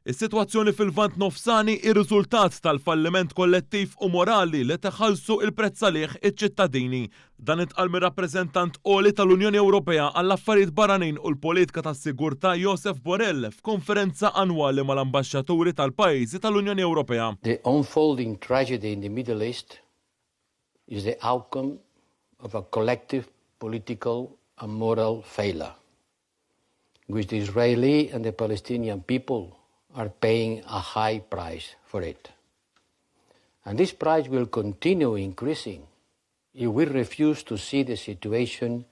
Is-sitwazzjoni fil-Lvant Nofsani hi riżultat tal-falliment kollettiv u morali li qed iħallsu l-prezz għalih iċ-ċittadini. Dan intqal mir-Rappreżentant Għoli tal-Unjoni Ewropea għall-Affarijiet Barranin u l-Politika tas-Sigurtà Josep Borrell f'konferenza annwali mal-ambaxxaturi tal-pajjiżi tal-Unjoni Ewropea. The unfolding tragedy in the Middle East is the outcome of a collective political and moral failure, which the Israeli and the Palestinian people are paying a high price for it. And this price will continue increasing if we refuse to see the situation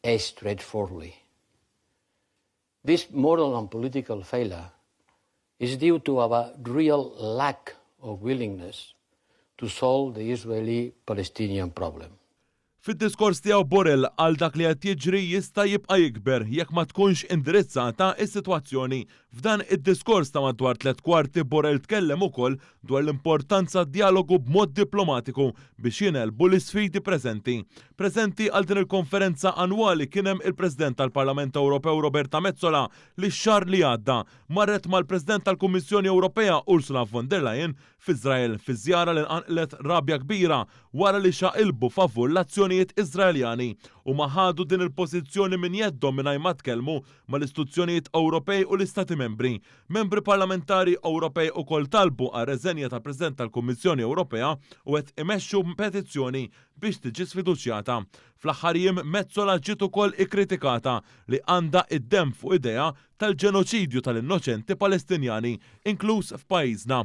as straightforwardly. This moral and political failure is due to our real lack of willingness to solve the Israeli-Palestinian problem. Fid-diskors tiegħu Borrell qal dak li qed jiġri jista' jibqa' jikber jekk ma tkunx indirizzata s-sitwazzjoni. F'dan id-diskors ta' madwar 45 Borrell tkellem ukoll dwar l-importanza djalogu b'mod diplomatiku biex jingħelbu l-isfidi preżenti. Preżenti għal din il-konferenza annwali kien hemm il-President tal-Parlament Ewropew Roberta Metsola li x-xahar li għadda marret mal-President tal-Kummissjoni Ewropea Ursula von der Leyen f'Iżrael fi żjara li nqanqlet rabja kbira wara li xaqilbu favur l-azzjonijiet Iżraeljani u ma ħadu din il-pożizzjoni minn jeddhom mingħajr ma tkellmu mal-istituzzjonijiet Ewropej u l-Istati Membri. Membri parlamentari Ewropej ukoll talbu għar-reżenja tal-President tal-Kummissjoni Ewropea u qed imexxu petizzjoni biex tiġi sfiduċjata. Fl-aħħar jiem Metsola ġiet ukoll ikkritikata li għandha id-demm fuq idejha tal-ġenoċidju tal-innoċenti Palestinjani, inkluż f'pajjiżna.